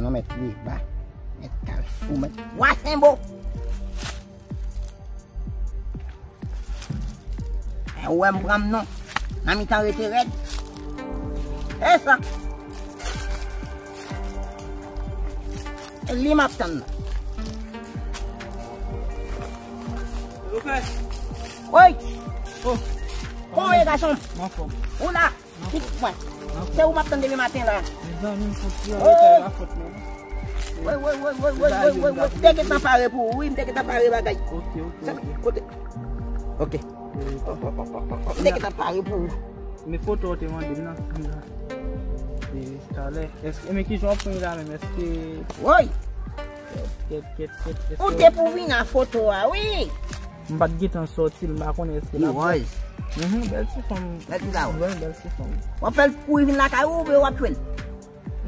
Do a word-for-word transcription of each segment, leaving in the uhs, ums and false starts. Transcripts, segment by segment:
Mèt Leba, mèt Kalfou, mèt Wasenbo. E ou wè m pran m non. Nan mitan rete rèd. E sa. E li m ap tann nan. Woy. Oh. Kòman w ye, gason? M anfòm. Ou la? Pitit mwen. Se ou m ap tann depi maten la. Mezanmi, m fouti anreta, e pa fòt mwen. Woy, woy, woy, woy, woy, woy, woy, woy. M te gentan pare pou ou, wi, m te gentan pare bagay. Ok, ok, ok. Kote? Ok. M te gentan pare pou ou. Men foto w te mande m nan. E, talè. Èske, men kijan w ap pran la menm? Èske... Woy! Kèt, kèt, kèt, kèt, èske... Ou te pou vin a foto a, wi! M pa t gentan sòti l, m pa konnen èske l ap... He was. Mhm, bèl ti fanm. Bèl ti fanm. Wi, bèl ti fanm. W ap fè l kouri vin lakay ou oubyen w ap tchwe l?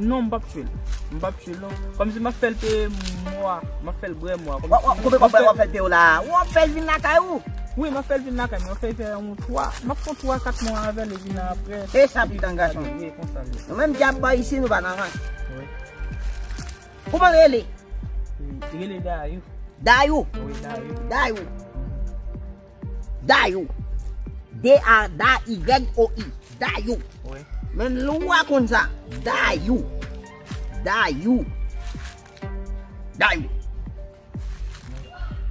Non, m p ap tchwe l. M p ap tchwe l, non. Kòmsi m ap fè l peye mwa. M ap fè l bwè mwa. W ap, w ap, kòman w ap fè l peye w la? W ap fè l vin lakay ou? Wi, m ap fè l vin lakay mwen. M ap fè l fè yon twa. M ap fè yon twa, kat mwa avè l, epi nan apre. E sa pli tan gason. Wi, konsa l ye. Nou menm dyab bò isi, nou pa nan rans. Wi. Kòman l rele? Li rele Dayou. Dayou? Wi, Dayou. Dayou. Dayou. D A, D A Y O U. Dayou. Wi. Menm lwa konn sa. Dayou. Dayou. Dayou.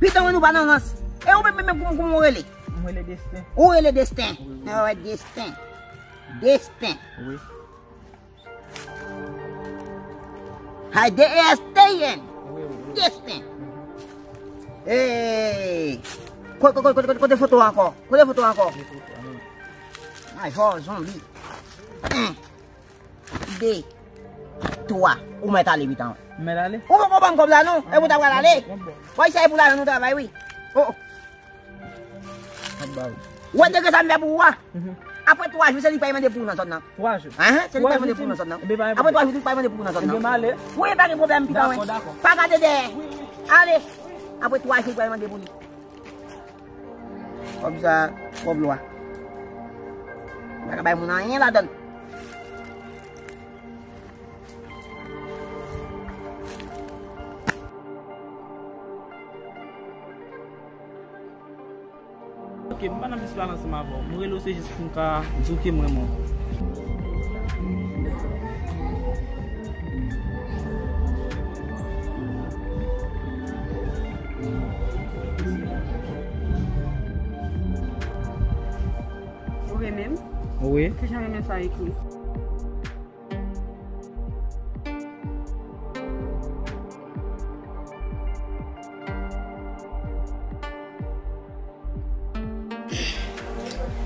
Pitan mwen nou pa nan rans. E ou menm, menm, menm, kòman, kòman ou rele? Mwen rele Destin. Ou rele Destin. Wi, wi. Alright, Destin. Destin. Wi. Hay, D E S T I N. Wi, wi, wi. Destin. Hey. Ko-, ko-, ko-, ko-, kote foto ankò? Kote foto ankò? Majò zonbi. En. De. Twa. Ou mèt ale, pitan. M mèt ale? Ou poko ban m kòb la, non? E pou ta pral ale. Bon, bon. Wè, sa e pou lajan nou travay, wi. Oh, oh. Ap ba ou. Ou wè degre sa m fè pou ou a? Mhm. Apre twa jou, se li k pral mande pou ou nan zòn nan. Twa jou. Ahan, se li k pral mande pou ou nan zòn nan. Apre twa jou, li k pral mande pou ou nan zòn nan. Ebyen, m ale. Wi, pa gen pwoblèm, pitan mwen. Dakò, dakò. Pa gade dèyè. Ale. Apre twa jou, li k pral mande pou li. Kòb sa, kòb lwa. Pa ka bay moun anyen ladan l. Ok, m pa nan plis pale ansanm avè w. M rele w se jis pou m ka di w ke m renmen w. Ou renmen m? Wi. Kijan renmen sa ekri?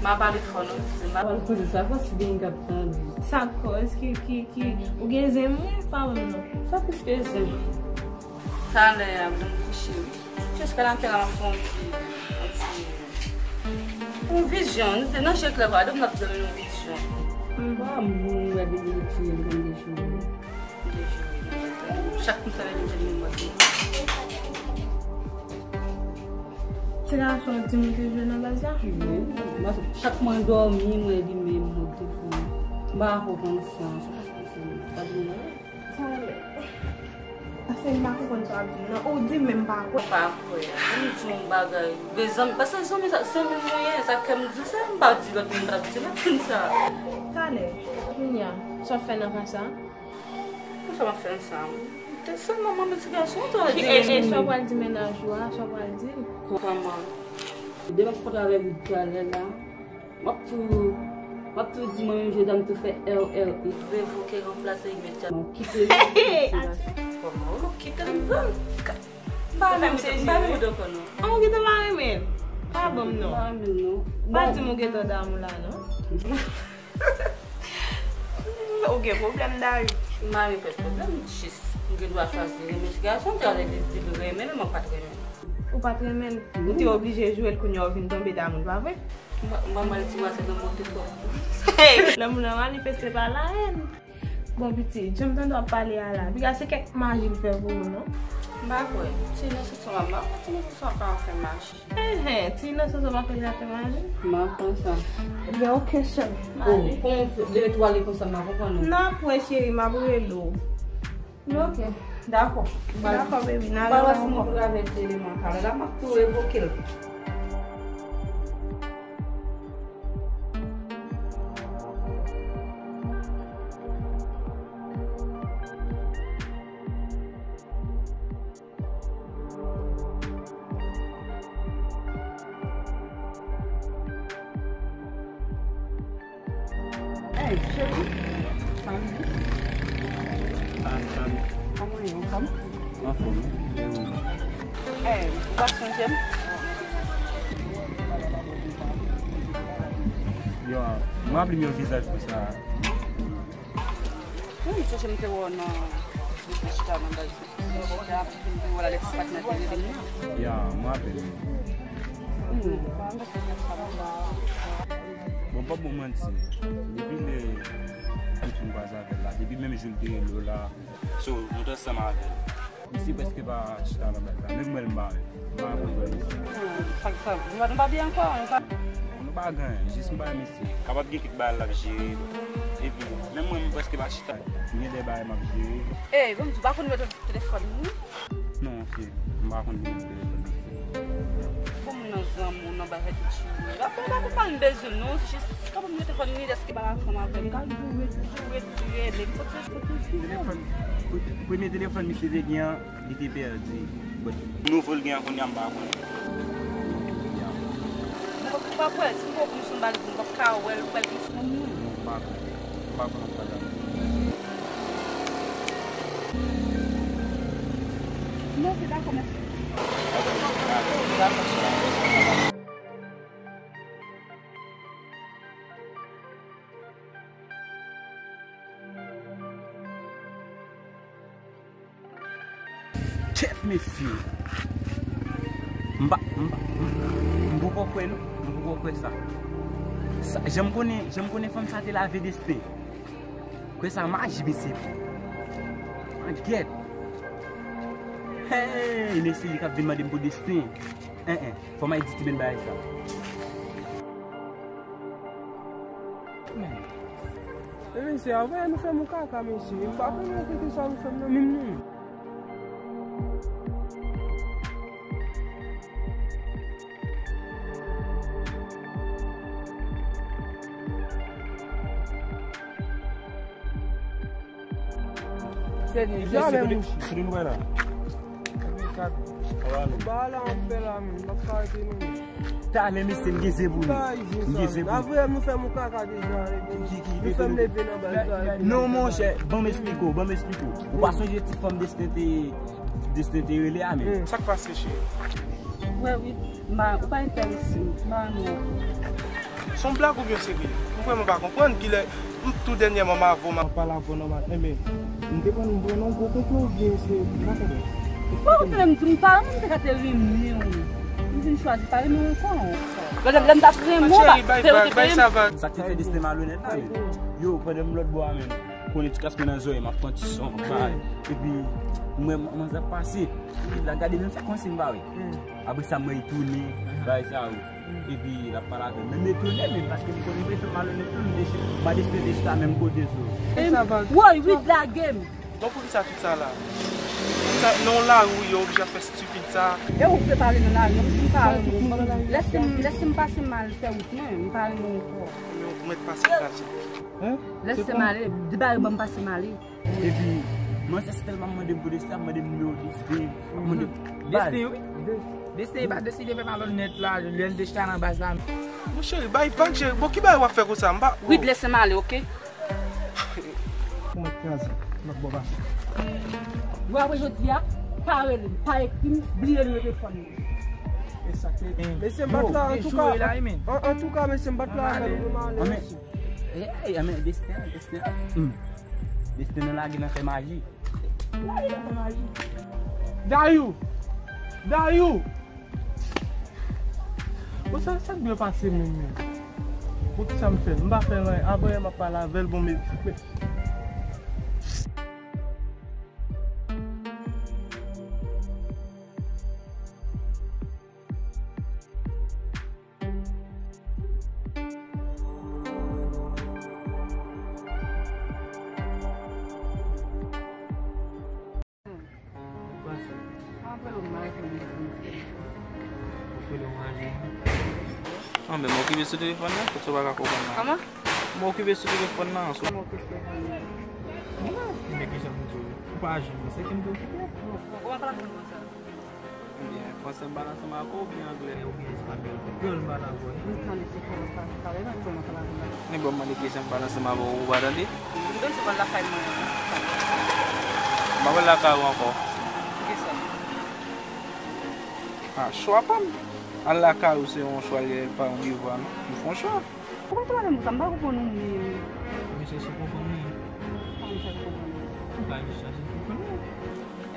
Ma pale fò non, se ma. Pale koze sa, fò si gen moun k ap tande. Sa kòz ki, ki, ki, ou gen zen mwen, pa wè non. Sa plis ke zen. Talè a, m kouche wi. Jiska nan tèlman m ap fè yon ti, yon ti, yon vizyon. Se nan je klè pa, m ap di yon vizyon. Mwen pa moun wè depi l ti, m konn dejoure. M dejoure, m dejoure. Chak moun sa vin di m mwen se. Ti gason di m dejoure nan baz la? Wi. Chak mwen dòmi, mwen li menm mwen dejoure. M pa konprann sa, se pa sa, se pa sa. Talè. Ase m pa konprann sa w ap di m nan. Ou di m men m pa kwè. M pa kwè. Ann di yon bagay. Bezanmi, paske zanmi sa, zanmi m ou ye, sa kè m di sa, m pa di lòt moun m pa di lòt moun sa. Talè, kounya, sa w ap fè nan ka sa? Pou sa m ap fè nan sa? Te sèlman manman ti gason, sa w di. E, e, sa w pral di mennaj ou a, sa w pral di l? Kòman? Demen m kontre avèk ou talè la. M ap tou, m ap tou di mwen menm jodi a m tou fè R R E. Revoke, ranplase imedyatman. Kite l. Kòman ou kite l vre? M pa renmen, m pa renmen w ankò non. An, ou gentan pa renmen l? Pa ban m non. M pa renmen l non. Pa di m ou gentan damou la non. Ou gen pwoblèm, Dari. M pa gen pwès pwoblèm, jis m gen dwa chwazi renmen ti gason, talè li di l renmen l, mwen pa t renmen l. Ou pa t renmen l? Ou te oblije jwe l, kounya w vin tonbe damou l, pa vre? Mwen, mwen, mwen, ti mwazel nan monte twòp. Lanmou lan manifeste pa la haine. Bon, pitit, jan m tande w ap pale a la, piga se kèk maji l fè pou ou, non? M pa kwè. Ti inosansan an, m pa kwè ti inosansan an ka fè maji. Enhen, ti inosansan pa fè zafè maji? M pa kwè sa. Ebyen, oke, sè m. Oh, ale. Kòman w fè leve twale konsa, m pa konprann ou. N ap wè, cheri, m ap rele w. Ok, dakò. Dakò, baby, n ale la ankò. Mwen pral wè si mwen pou travèse eleman talè la, m ap tou revoke l. Hey, cheri. Salut. Salut, salut. Kòman w ye? Anfòm? Anfòm, wi. Hey, ou pa sonje m? Yo, m raple m yon vizaj konsa. Wi, m sonje m te wè w nan, m te chita nan baz. M te chita, m te wè w la, lè ti patnè te rele m nan. Ya, m raple m. Hmm. Bon, m p ap ba w manti. Depi lè m fin kwaze avè l la, depi menm jou l te rele w la. So, nou t ansanm avè l. Misye prèske pa chita nan baz la. Menm mwen, m pa wè. M pa konn wè misye. Hmm, sa k fè? Nou pa, nou pa byen ankò, nou pa. Nou pa gen anyen, jis m pa wè misye. Kapab gen kèk bagay l ap jere. Epi, menm mwen, m prèske pa chita. M gen de bagay m ap jere. Ey, bon, m di w pa konn nimewo telefòn li? Non, cheri, m pa konn nimewo telefòn misye. Bon, m nan zanmi w, nan bagay tout cheri. Apre, pa konn pa m bezwen l, non, jis, kapab nimewo telefòn li, dèske pa ansanm avè m. Ka di w ret, di w ret, di w ret, li soti, soti, soti. Telefòn, pre-, premye telefòn misye te gen an, li te pèdi. But nouvo l gen an kounye a, m pa konnen. Ya. Mwen pa kwè, si m pran konmisyon m ba l, m p ap ka wè l, wè l konsa. Non, m pa kwè. M pa kwè nan bagay. Non, se dakò, mèsi. Dakò, cheri. Kèt mesye. M pa, m pa, m, m poko kwè non. M poko kwè sa. Sa, jan m konnen, jan m konnen fanm sa te lave Desten. Kwè sa maji mesye. An gèt. Hey, mesye li k ap vin mande m pou Desten. En, en. Fò m al di Tiben bagay sa. Men, mesye, anvan nou fè m yon kaka, mesye. M pa konnen kite sa nou fè m nan menm non. Se deja, men mouche. Kote nou bay la? Ba la an fè la, men m ap ka rete non. Talè, mesye, m gen ze pou nou. M gen ze pou nou. Apre, nou fè m yon kaka deja. Nou fè m leve nan baz la. Non, monchè, ban m esplike w, ban m esplike w. Ou pa sonje ti fanm Desten te, Desten te rele a, men. Sa k pase, cheri? Wè, wi. M pa, ou pa enterese m. M pa renmen w. Se yon blag oubyen w serye? M vrèman pa konprann kilè m tou dènyèman m avè w, m ap pale avè w nòmal. Enben, m te konn m pran nan gwo konplo oubyen se, m pa konprann. Ou pa konprann, m di w, m pa renmen m te ka te renmen w. M vin chwazi pa renmen w ankò. Lè, lè m t ap renmen w, ba, te, te renmen m. Sa k te fè Desten malonèt la, men. Yo, pandan m lòt bò a menm, konnen ti kas mwen nan zòrèy, m ap pran ti son, m ap bay. Epi, m wè manzè ap pase. Epi la gade menm fè kòmsi m pa wè. Apre sa, mwen retounen, bagay sa yo. Epi, l ap pale avè m. Men m etone, men paske m konnen m fè malonèt tou, m deje, m pa deje chita menm kote sou. Woy, wi, lage m. Bon, poukisa tout sa la? Sa, nan yon lari w ye, w oblije ap fè stipid sa. E ou vle pale nan lari an, m di m pa renmen w. Lèse m, lèse m pase m al fè wout mwen, m pa renmen w ankò. Men ou mèt pase m pase. Lèse m ale, di bagay ban m pase m ale. Epi, manzè tèlman mande m pou Desten, ap mande m nimewo Desten, ap mande m baz. Desten, wi. Desten, e pa Desten te fè malonèt la, lè n te chita nan baz la. Mon cheri, bay vag, cheri. Bon, ki bagay w ap fè konsa? M pa. Wid, lèse m ale, oke? Ou mèt kraze, m ap ba w pase. Bon, apre jodi a, pa rele m, pa ekri m, bliye nimewo telefòn mwen. E sa k te. Mesye, m pa t la, antouka, antouka, mesye, m pa t la avè nou, nou ale, mesye. Ey, ey, men Desten, Desten. Hmm. Desten nan lage nan fè maji. Lage nan fè maji. Dayou! Dayou! Bon, sa, sa k byen pase menm, men? Bon, kisa m fè? M pa fè anyen. Apre, m ap pale avè l, bon, men, men. Anben, m okipe sou telefòn nan, kot sa w pa ka konprann la. Kòman? M okipe sou telefòn nan. Kòman okipe sou telefòn nan? Mwen, men ki jan m di w, ou pa janm nan, se ke m te okipe. Ou pa pale konsa. Ebyen, fransè m pale ansanm avè w oubyen anglè? Oubyen espanyòl? Kreyòl m pale avè w. M tande se kreyòl w pale, pale nan kòman pale avè w la. Ebyen, m mande ki jan m pale ansanm avè w, ou pa tande? M bezwen w al lakay mwen. M pa pral lakay ou ankò. Poukisa? A, chwa pa m. Al lakay ou se yon chwa, li pa yon devwa, non. M fè yon chwa. Ou pa pale avè m konsa, m pa konprann ou menm. Mwen chèche konprann ou. Kòman chèche konprann ou? Ou pa jis chèche konprann ou.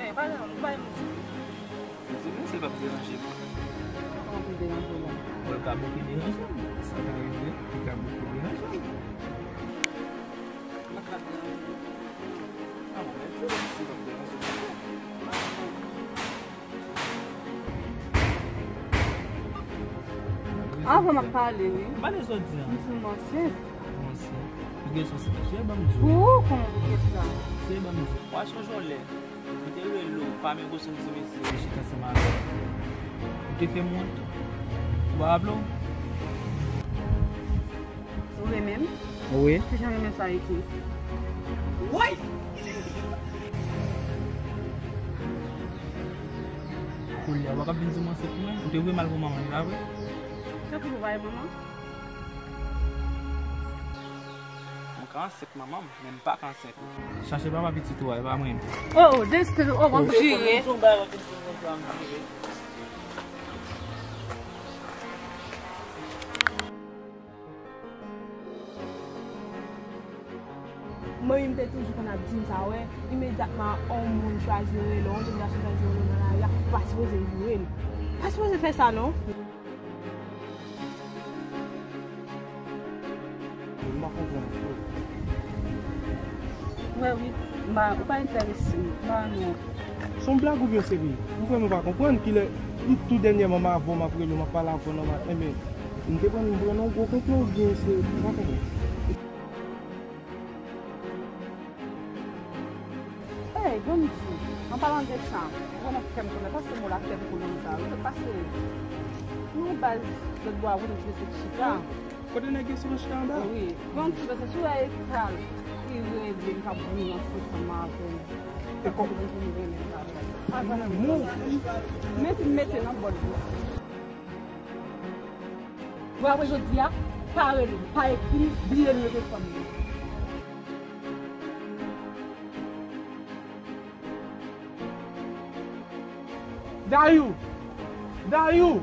Eh, pale non, ou pa yon ti. Mwen di, men se p ap deranje m. Kòman pou l deranje w la? Bon, l ka bouke deranje m. Sa ka rive, li ka bouke deranje m. Kòman sa ap deranje w? A, mwen di, se p ap deranje m. Avan m ap pale, wi. Pale sa w di a. M di m ansent. Ou ansent? Ou gen sou sèt je, ban m di w. Pou ou, kòman pou kèt la? Se ban m di w. Ou a sonje yon lè, m te rele w pa men gwo sou m ti mesye. Ou chita ansanm avè m. Ou te fè m wont. Ou pa raple w? Ou renmen m? Wi. Kijan renmen sa ekri? Woy! Koulye a, ou pa ka vin di m ansent mwen? Ou te voye m al pou manman m, pa vre? Tanpri, ou pa gen manman? Mwen ka ansent manman m, men m pa ka ansent ou. Chache papa pitit ou a, e pa mwen. Oh, deske, oh, w ap jire. Manmi m te toujou konn ap di m sa, wè, imedyatman yon moun chwazi rele w, yon jèn gason chwazi rele w nan lari a, ou pa sipoze inyore l. Ou pa sipoze fè sa, non. M pa konprann. Wè, wi. M pa, ou pa enterese m. M pa, non. Se yon blag oubyen serye? Ou vrèman pa konprann kilè, tou, tou dènyèman, m avè w, m ap rele w, m ap pale avè w nòmal. Enben, m te pran, m pran nan yon gwo konplo oubyen se, m pa konprann. Ey, ban m di w, an palan de sa, ou konnen kè m konnen, pase mo la kè m konnen sa, ou te pase yon baz lòt bò a kote m te chita. Kote nèg yo sou chita anba? Wi. Bon, ti pase sou eta ki rele m k ap vin ansanm avè m. E kò- Mete, mete nan bòd la. Bon, apre jodi a, pa rele m, pa ekri m, bliye nimewo telefòn mwen. Dayou! Dayou!